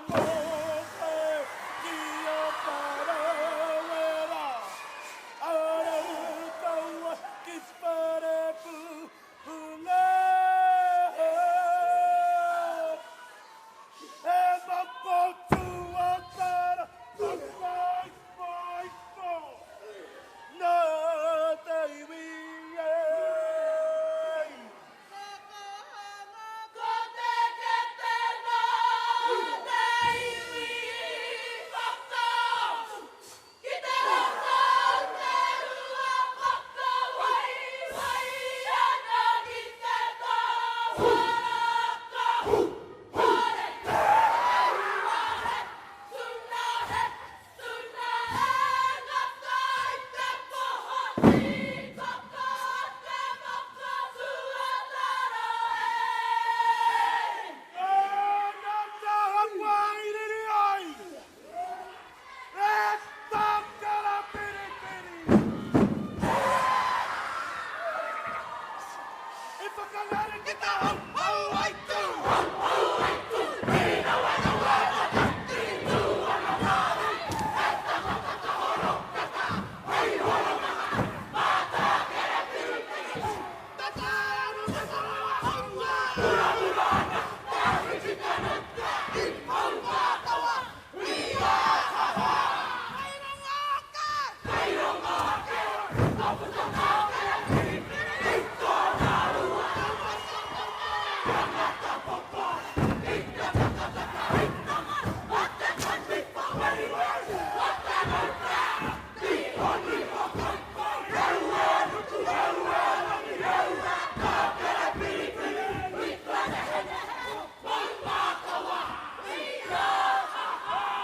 ngote ki a Parawera. Arau taua ki Wharepuhunga. E mako tuatara, whakaipaiko, nā te iwi e. Ko te kete nā te iwi whakaatu ki te rata o te rua whakawaiwai ana ki te tāwara ka hare rua he tuna he tuna e ngata i te poho tīkaka te maka tuatara e. Nāna te hapa i riri ai, e tākara piripiri. I whakangare ki te hau, hau ai tū. Hau, hau ai tū.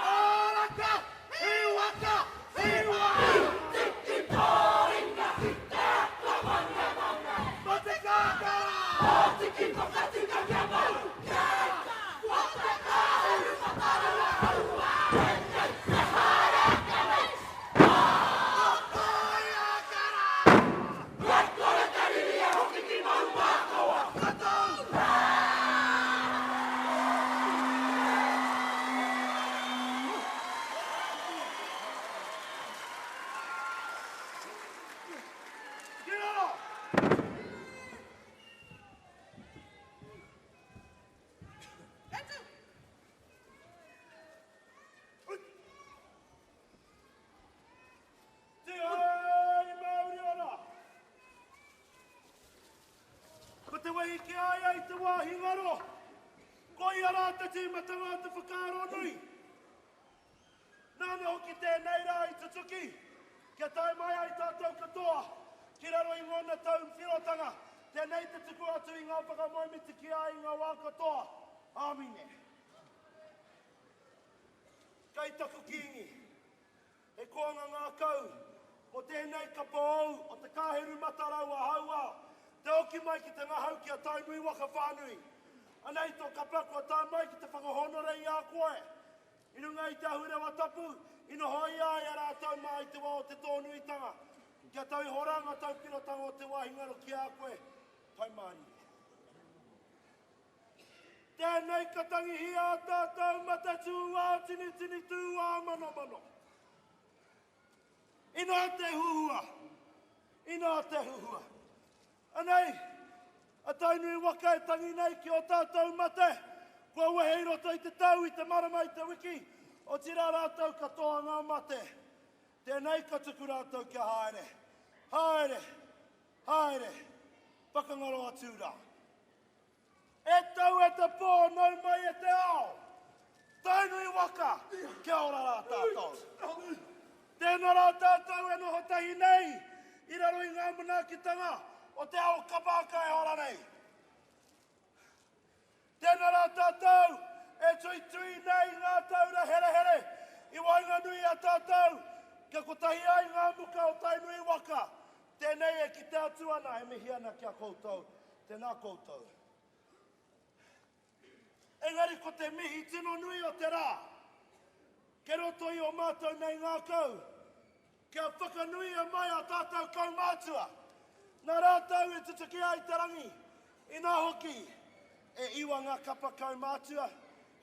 Ōraka! Hiwaka! Hiwa! Tiki pōringa ki te ata Mō te kākā! Pōtiki whakatika kia mau! Kia! Ko te kāhuru whakarawa aua! Te haere ake nei! Ko Ākara! Kua kore te riri e hoki ki Maumākawa! Ka tau! Ki raro! Te ai mauri ora! Ko te wehi ki a ia i te wāhi ngaro, koia rā te tīmatanga o te whakaaro nui. Nāna hoki tēnei rā i tutuki, kia tae mai ai tātou katoa ki raro i ngōna tauwhirotanga, tēnei te tuku atu i ngā whakamoemiti ki a i ngā wā katoa. Āmine. Kei taku Kīngi, he koanga ngākau mō tēnei kapa ou o te kāheru matarau a Hauā, te hoki mai ki te ngahau ki a Tainui waka whānui. Anei tō kapa kua tae mai ki te whakahōnore i a koe. I runga i te ahurewa tapu, i nohoia ai a rātou mā i te wā o te tōnuitanga, kia tau iho rā ngā tauwhirotanga o te wāhi ngaro ki a koe, Pai mārire. Tēnei ka tangihia a tātou mate tūā tinitini tūā manomano. Inā te huhua! Inā te huhua! Anei, a Tainui waka e tangi nei ki o tātou mate, kua wehe i roto i te tau, i te marama, i te wiki, otirā rātou katoa ngā mate. Tēnei ka tuku rātou kia haere. Haere! Haere! Whakangaro atu rā. E tau e te pō, nau mai e te ao! Tainui waka, kia ora rā tātou. Tēnā rā tātou e noho tahi nei i raro i ngā manaakitanga o te ao kapahaka e ora nei. Tēnā rā tātou e tuitui nei i ngā taura herehere i waenganui i a tātou kia kotahi ai ngā muka o Tainui waka. Tēnei e kite atu ana e mihi ana ki a koutou. Tēnā koutou. Engari ko te mihi tino nui o te rā, kei roto i ō mātou nei ngākau, kia whakanuia mai ā tātou kaumātua, nā rātou i tutuki ai te rangi, inā hoki, e iwa ngā kapa kaumātua.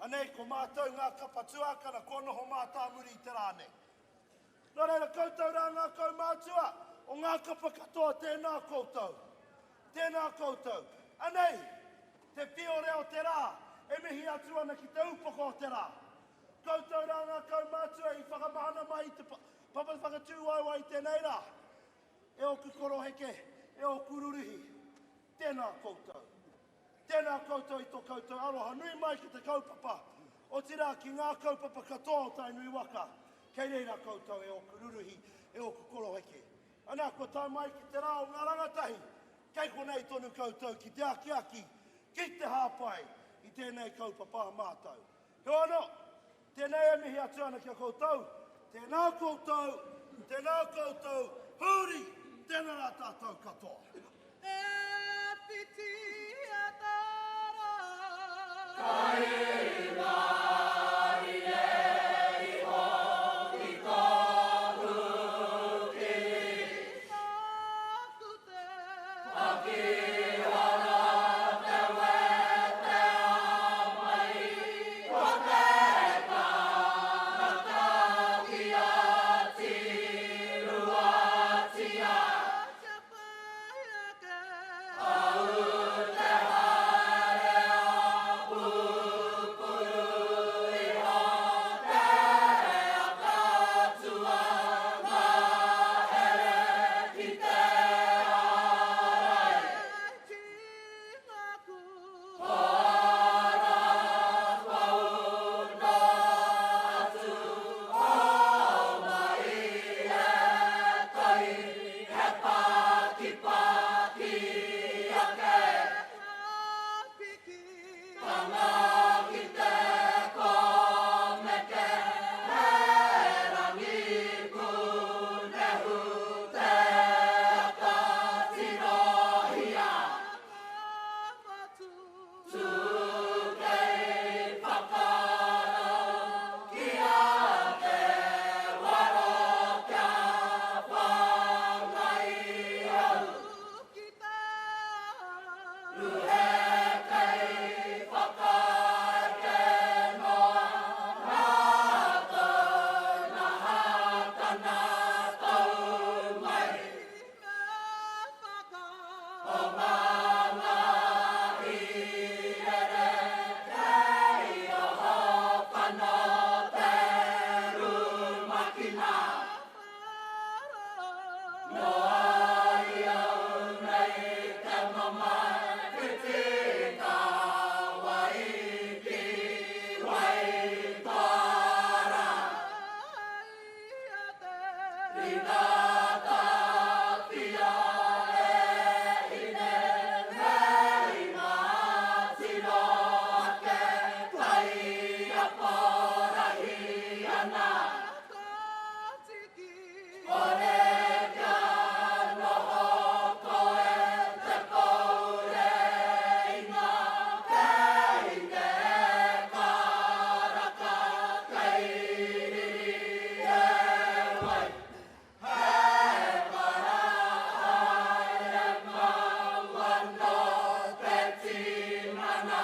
Anei, ko mātou ngā kapa tuākana kua noho mātāmuri i te rā nei. Nō reira, koutou rā ngā kaumātua o ngā kapa katoa, tēnā koutou. Tēnā koutou. Anei, te whiore o te rā e mihi atu ana ki te upoko o te rā. Koutou rā ngā kaumātua i whakamahana mai i te papa whakatūwaewae i tēnei rā. E ōku koroheke, e ōku ruruhi, tēnā koutou. Tēnā koutou i tō koutou aroha nui mai ki te kaupapa, otirā ki ngā kaupapa katoa o Tainui waka. Kei reira koutou e ōku ruruhi, e ōku koroheke. Ana, kua tae mai ki te rā o ngā rangatahi, kei konei tonu koutou ki te akiaki, ki te hāpai i tēnei kaupapa a mātou. Heoi anō, tēnei e mihi atu ana ki a koutou, tēnā koutou, tēnā koutou, huri, tēnā rā tātou katoa. E whiti a tara. Ka hīmārie iho ki tōku kiri. Tāku te. Pakihara te wetea mai. Ko te tangata kia tīruatia. Kia pai ake. Au te haere a pupuru iho te akatua ngahere ki te ārai. Ki ngā Ko ara pauna atu o mai e tai he pakipaki ake. Tanga ki te komeke he rangi punehu te ata tirohia. Tūkei whakara ki a te waro kia whāngai au. Ruhe kei whakaeke noa rātou nā Hātana tau mai. O ngā i rere kei oho whano te rumakina. Noa i au nei te mamae whiti ka wai ki Waitara. Ringa tawhia e hine meinga tiro ake taiapo rahi ana. Kore kia noho koe te poureinga kei te karaka kei riri e wai. He para haere mau anō te tinana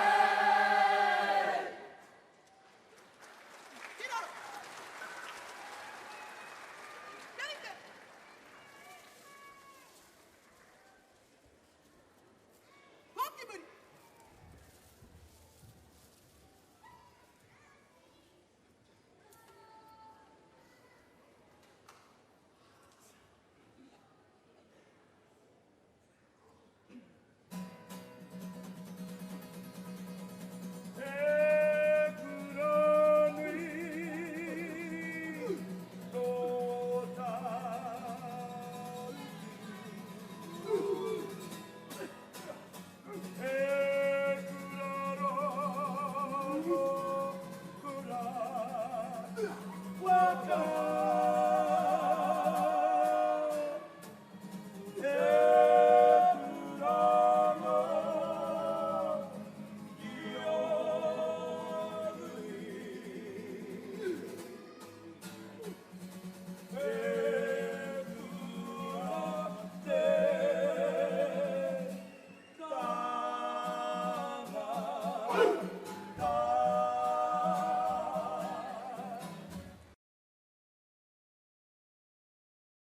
e. Ki raro. Kia rite. Hoki muri. He kura nui tō tāutu. He kura rongo kura waka. He kura ngā ki nui. He kura te tanga.